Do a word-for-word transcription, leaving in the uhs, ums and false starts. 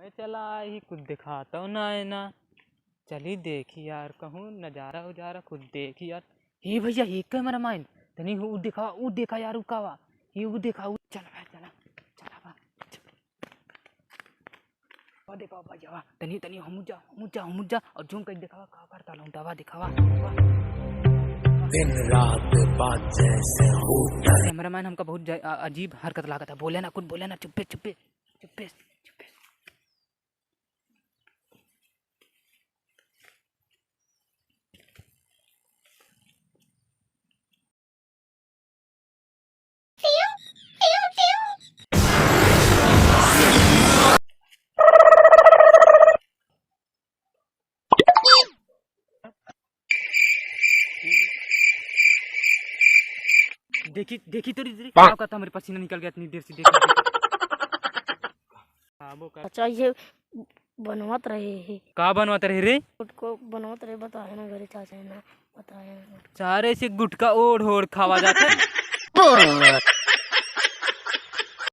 चला, ही कुछ दिखाता ना है ना। चली देखी यार, कहूँ नजारा उजारा कुछ देखी यार। हे भैया, हे cameraman, तनी उ देखा, उ देखा यार, उ का बा? हे उ देखा, उ, चल बा, चला, चला बा। वा देखा भैया, तनी, तनी हमू जा, हमू जा, हमू जा, और zoom कइ देखावा, का करता लौंडा, वा देखावा, वा। दिन रात बाजे से होता है। Cameraman हमका बहुत जा-, अ-, अजीब हरकत लागत है, बोले ना कुछ, बोले ना, चुप्पे, चुप्पे, चुप्पे, चुप्पे। देखी, देखी तोरी, तोरी, का कहता, हमरे पसीना निकल गया इतनी देर से, देखी, देखी। हाँ, वो कर। अच्छा, ये बनवत रहे हे। का बनवत रहे रे? गुटको बनवत रहे, बताए ना घरे चाचा है ना, बताए ना। सारे से गुटका ओढ़ ओढ़ खावा जाता है।